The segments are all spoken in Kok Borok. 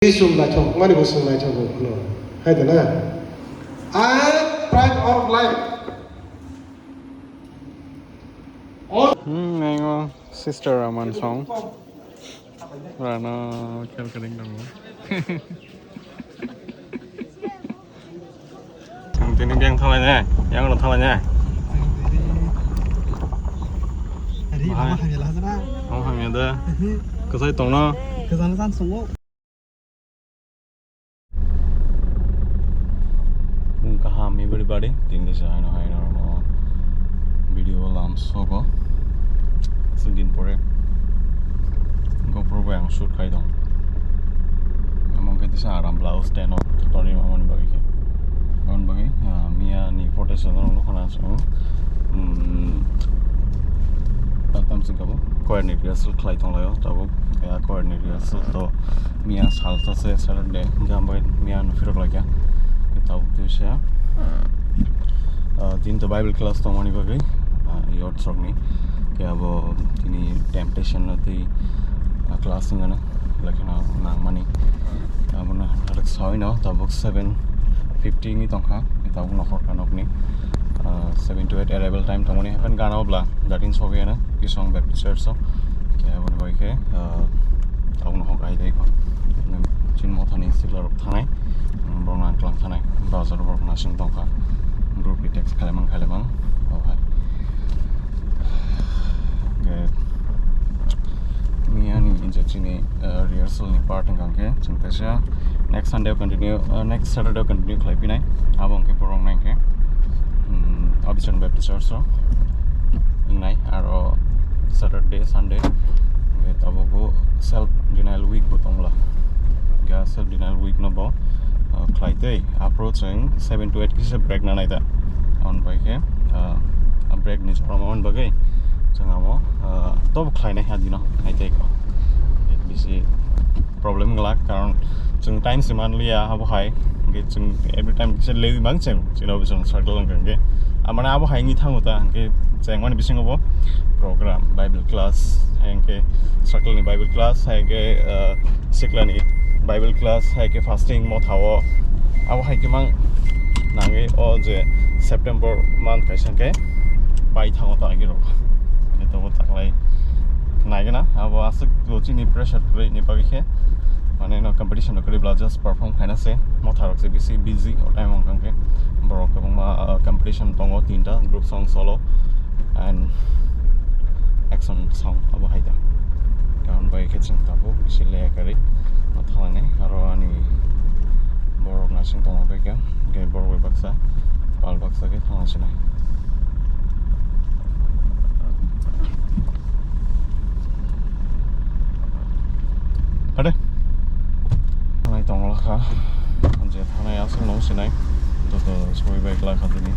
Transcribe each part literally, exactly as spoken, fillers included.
Isum naithok mani bo chwng naithok bo phano. Hai da na? I pride of life. Hmm, nai ngo sister Raman song. Rano khel kering dong. Chwng tini biyang thalai ne, yang rok thalai ne. Ari, bahai. Ama hamya lahajana. Ama hamya da. Kwchai tongno. Kwchana chan sungo. Bung kaham everybody, tini desa haino haino no video lam soko. Sindin pore GoPro bai ang shoot khai dong. Among ke desa aram blouse teno tori mamon bagi ke. Mamon bagi, ah, miya ni photo sa dong lo khana so. Hmm. Tatam sing kabo. Choir ni rehearsal khlai tonglaio tabuk. Ya, choir ni rehearsal to miya salsa se Saturday, jam bai miya no phirok laikya. Tabuk tisa, ah, tin to Bible class tongmani bagwi, ah, youth rokni. Ke abo tini temptation no twi, ah, class wngana. Lekheno nangmani. Abono sawi no tabuk seven fifty ni tongkha. Tabuk nokhor ka nokni, ah, seven to eight arrival time tongmani happen gana obla datin sogwi ano Kisong Baptist Church o. Khe aboni bai khe, ah, tabuk nokhor ka hai dai kho. Chin mothani sikla rok thanai, borok nang klang thanai, bazar borok nasing tongkha. Group ni text khailamang khailamang, oh hai. Khe miya ni injek chini, ah, rehearsal ni part wngkha khe chwng teisa next Sunday o continue, ah, next Saturday o continue khlai phinai. Abo hwnkhe borok nai khe, hmm, Abhichand Baptist Church o wngnai, aro Saturday, Sunday hwnkhe tabuk bo self denial week bo tongla. Ga self denial week no bo, ah, khlai tei aphuru chwng seven to eight kisa break nanai da. Aboni bai khe, ah, a break ni jorma wngwi bagwi chwng amo, ah, tobo khlainai ha dino hai tei kho. Bisi problem glak, karon chwng time se manliya abo hai, hwnkhe chwng every time kisa lewi mang chwng, chwngno bo chwng circle wngkha hwnkhe. Amane abo hai wngwi thango ta, hwnkhe chengmani bisingo bo program, Bible class, hai hwnkhe circle ni Bible class, hai hwnkhe, ah, siklani Bible class, hai hwnkhe fasting motha o, abo hai khe mang nangwi o je September month kaisa hwnkhe pai thango ta agirok. Hwnkhe tobo taklai naigwna abo aswk bo chini pressure kwrwi ni bagwi khe, mane no competition rok kwrwi bla just perform khaina se motha rok se bisi busy o time wngkha hwnkhe borok kwbangma, ah, competition tongo tinta group song solo and action song abo hai da. Karon bai khe chwng tabuk bisi leya kwrwi no thanglani aro ani borok nasing tongma bai khe borok bai baksa pal baksa khe thangna sinai. Hade. Thanai tongla kha. Je thanai aswk no sinai. Joto soi bai kla kha tini.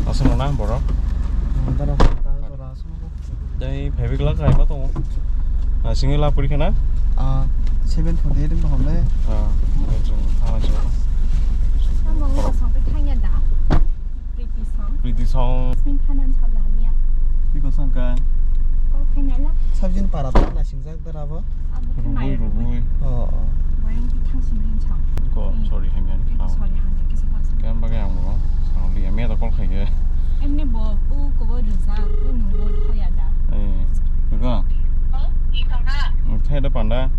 Aswk no na borok. Tei phaibai kla kha ma tongo. Asingni la pori khana? Ah, seven forty eight wngkha hwnle. Ah, thanai tongla. Tamo wngkha song khe thangya da? Priti song. Priti song. Yasmin Phanan sabla hamya. Biko sangka. Kok khainai la. Sabjin para ta naising jak dara bo. Abo khe Rubui, mai rubui. Oh, oh. Mai rubui thang sing rin chang. Ko, eh, sorry, hamya ni. Iko sorry, hamya kisa pas. Kaya bagay ang mo. Ang liya miya da kol khaye. Emni bo, u ko bo rijak, u nung bo thoya da. Eh, biko. Oh, iko ha. Thai da panda.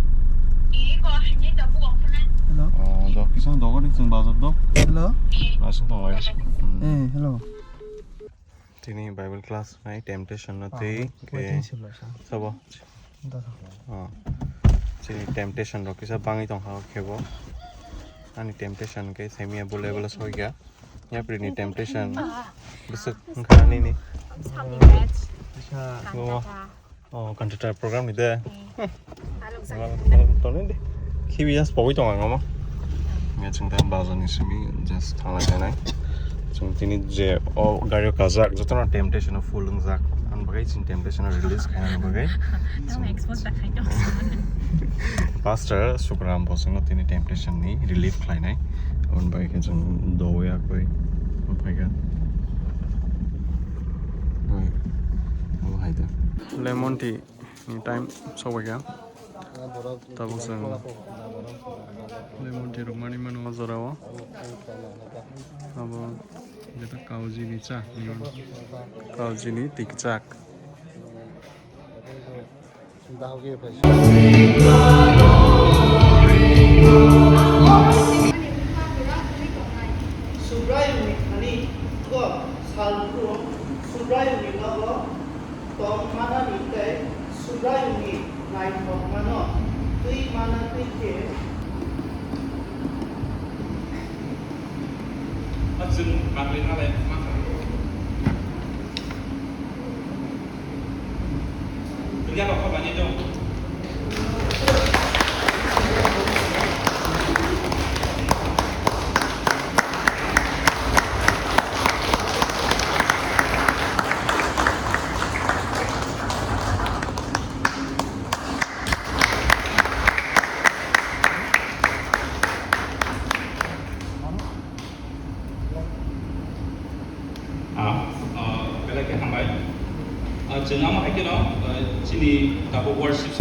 Iko hamya da bu ang khana. Hello. Oh, do, kisang dogo ni sing bazar do. Hello. Asing tong lai. Hmm. Eh, hello. Tini Bible class nai temptation no twi ke sabo. Oh. Tini temptation rok kisa bangwi tong kha kebo. Ani temptation ke semia bole bole soi kha. Yapri ni temptation. Besok ngkha nini. Kisa. Oh, kantitar program ni de. Toni de. Khibi just pogwi tong ang omo. Nge chwng tang bazar ni simi just thang lai nai. Chwng tini je o gari o kajak joto no temptation o full wngjak. Ang bagai chini temptation o release khaina bagwi. Nang expose ta khai. Pastor Sukram bo chwngno tini temptation ni relief khlainai. Aboni bagwi khe chwng doya koi phaikha. Oi. Abo hai da. Lemon tea. Ni time sokbaikha. Tabuk chwng lemon tea rok manwi mano o jora o. Abo jeta kaujini cha, kaujini tikchak. Subraiyungni thani kok salbrum Subraiyungni nogo tong manani tei Subraiyungni naithokmano twi mana twi khe. Chwng manwi nalai ma kha. Dunia rok kha bani dong. Ah, ah, belai khe hambai. Ah, chwng amo hai kheno, ah, chini tabuk worship.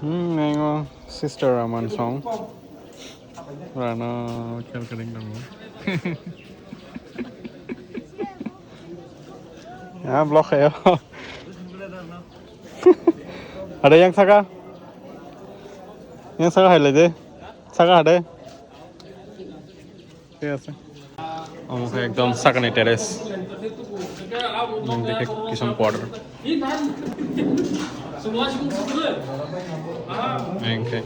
Hmm, nengo Sister Raman song. Rano khel kering tongo. Ya, block khayo. Ada yang saka? Yang saka hai lede. Saka ada. Thik ase. Omo khe ekdom sakni terrace. Nung dekhe kisom quarter. Engkhe.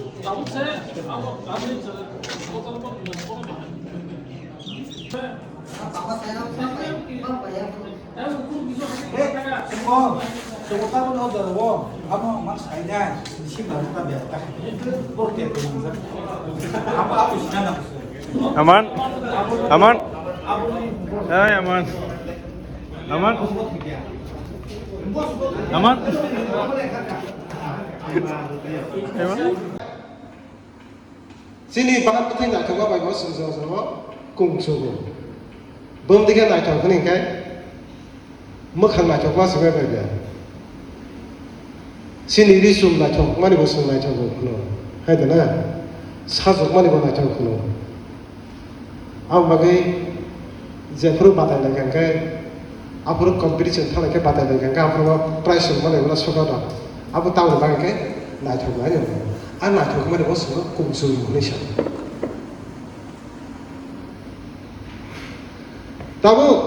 Aman, Aman, hai Aman, Aman, Aman, Aman. Chini bana bwtwi naithokma bai bo chwng jora jora kung chugo. Bumdi khe naithok hwnwi khe mwkhang naithokma se bai bai. Chini ri chum naithokmani bo chwng naithogo khwno. Hai da na? Sajwkmani bo naithogo khwno. Aboni bagwi jephuru batai lai kha khe, aphuru competition thanglai khe batai lai kha khe, aphuru prize rwma lai mano soka da. Abo tamoni bagwi khe naithok lai no. A naithok mani bo chwng kung chugo hwnwi sa. Tabuk,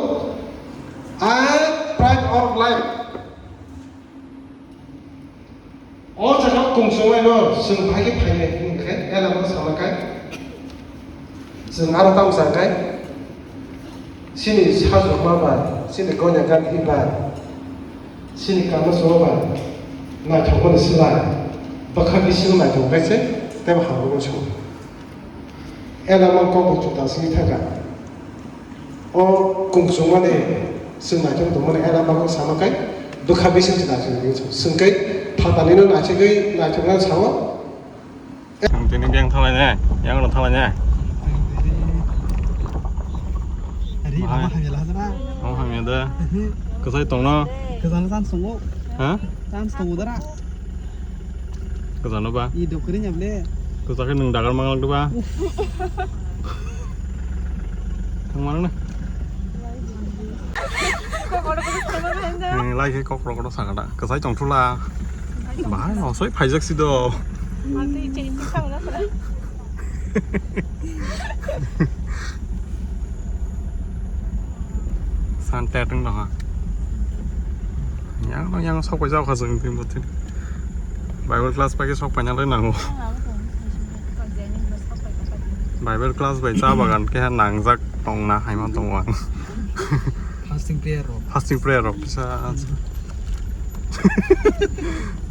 I pride of life. O jaga kung chunglaino chwng phai khe phainai hwn khe, elama sana khe chwng aro tamo sa khe, chini sajwkma ba, chini gonya gani ba, chini kama chwng ba, naithokmani sila bwkha bisingo naithok khe se tebo hamrwkno chwng. Elama kok bo chuta sini thangkha. O kung chungmani chwng naithok tongmani elama kok sama khe bwkha bising se naithok tongmani chwng. Chwng khe phatarnino naithogwi naithokna sao. Ni beng thalai ne, yang no thalai ne. Ri, bahai. Lama hamya lahajana. Lama hamya da. Kasai tongno. Kasana chance tongo. Ha? Chance tongo dara. Kasano ba? I dokri nyable. Kasakhe nung dagar mangal do ba? Thang mana na? Lai khe kok rok rok sakada. Kasai tong thula. Bahai osoi phaijak si do. Sunset wng tongha. Yang no yang sok paijak kha chwng tini bo tini. Bible class pai khe sok paina lai nango. Bible class bai cha bagan khe nangjak tongna hai ma tongo ang. Fasting prayer rok. Fasting prayer rok kisa.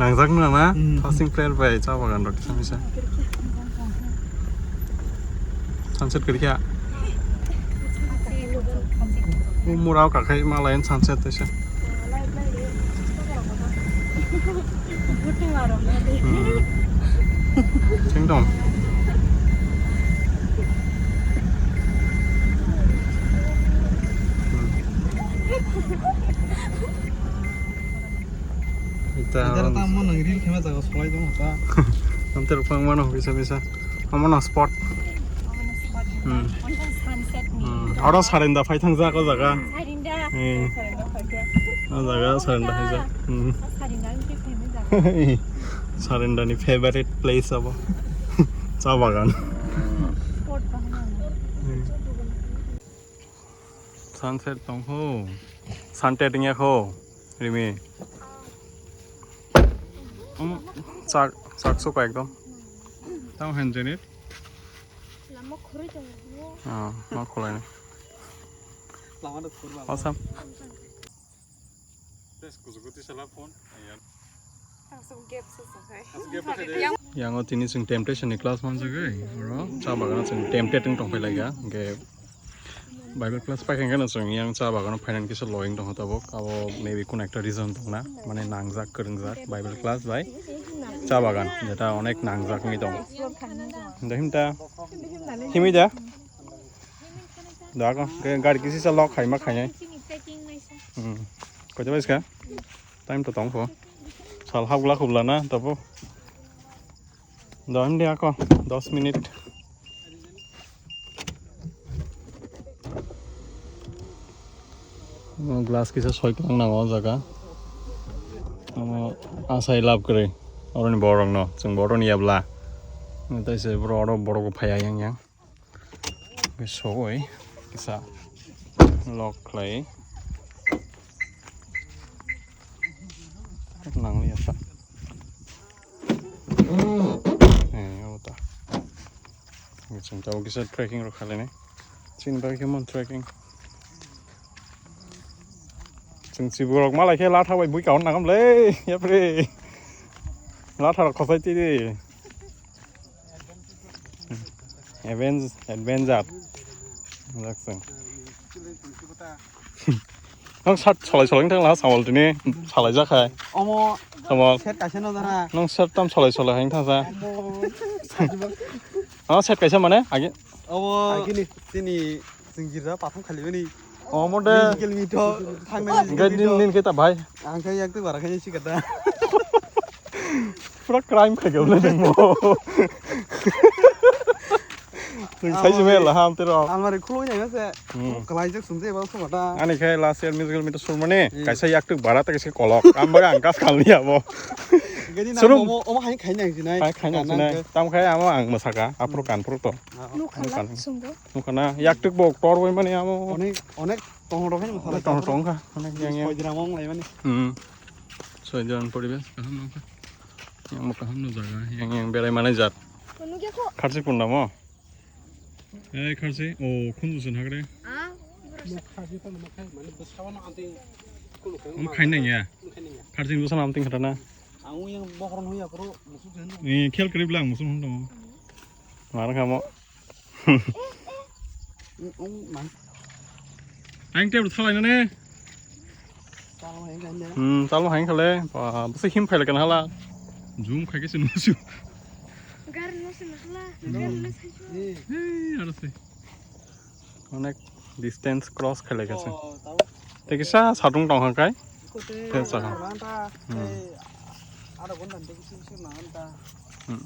Nangjak nuna na? Hmm. Fasting prayer bai cha bagan rok kisa misa. Sunset kiri kha. O mura o kakhai ma layan sunset taisa. Hmm. Cheng tong. Hmm. Ita Ita haron. Tamo nang reel khema jaga solai tong ta. Namte rok phang mano bisa bisa. Omo no spot. Omo no spot. Hmm. Omo no sunset ni. Hmm. Oro sarenda phai thang jak o jaga. Sarenda. Hmm. Sarenda phai thang. O jaga sarenda phai jak. Hmm. Sarenda ni favorite place abo. Cha bagan. Spot bahai. Hmm. Sunset tong ho. Sunset wngya kho. Rimi. Um, chak, chak suka ekdom. Tamo hen jenit. Lama khurui tong. Ah, ma khulai ni. Lama do khurba. Awesome. Tes kuzuguti sala phone. Ayan. Asuk gap sa sa hai. Asuk gap sa sa. Yang o tini chwng temptation ni class manjak oi. Oro cha bagano chwng tempted wng tong phai laika. Hwnkhe Bible class paikha hwnkhe no chwng yang cha bagano phainani kisa loyang tongkha tabuk. Abo maybe kun ekta reason tongna. Mane nangjak kwrwngjak Bible class bai cha bagan jeta onek nangjak wngwi tongo. Himda himda. Himwi da. Da ko gari kisi sa lok khaima khainai. Hmm. Koita bai ska? Time to tong pho. Sal hapgla khubla na tabo. Do himdi ako dos minute. Glass kisa soi kwlang nango o jaga. Omo asai lab kwrwi. Oroni borok no, chwng borok ni yabla. Taise bro oro borok bo phai yang yang. Sogoi kisa lock khlai. Nangli asa. Eh, obo ta. Chwng tabuk kisa trekking rok khainai. Chini bagwi khe mon trekking. Chwng chiborok malai khe latha bai bui kahor nangam le. Yapre. Latha rok khosai twi di. Adventure. Jackson. Nang sat salai salai thang la sawal tini salai jakhai. Omo. Sawal. Set kaisa no jana. Nang sat tam salai salai hang thang sa. Omo. Ah, set kaisa mane agi. Omo. Agini tini singira pathum khali bani. Omo de. Nin kel mito. Thang nai. Gai nin nin kita bai. Ang kai yak tu bara kai sikata. Pura crime khai gabla nang mo. Nang sai se mela ham tero. Amari khuloi nai se. Hmm. Kalai jak sumse ba sumata. Ani khai last year musical meet surmani. Hmm. Kaisa yak tuk bara ta kaisa kolok. Am baga ang kas khal ni abo. Gani na. Surum. Omo, omo hai khai nang jinai. Khai, khai nang jinai. Tam khai amo ang masaka. Apro kan pro to. Nukhala sumbo. Nukana yak tuk bo tor bai mani amo. Onek, onek tong rok hai masala. Tong tong kha. Onek yang yang. Soi gram ong lai mani. Hmm. Soi gram poribesh kaham nang kha. Yang mo kaham no jaga. Yang yang berai mani jat. Nukya kho. Kharsi punda mo. Ei kharsi, o khunju sun hagre. Ah. Mo kharsi to mo khai mani bwsao no anting. Mo khai nang ya. Kharsi bwsao no anting khata na. Ang yang bohor no ya kro musu jen. Ni khel krib lang musu hon dong. Mar kha mo. Ang tebur thalai nane. Hmm, talo hain khale. Bwsai him phaila kan hala. Zoom khai khe se nusu. Gar no Hey, aro se. Onek distance cross khailai kha se. Tei kisa satung tong kha kai. Fence sakha. Hmm. Hmm.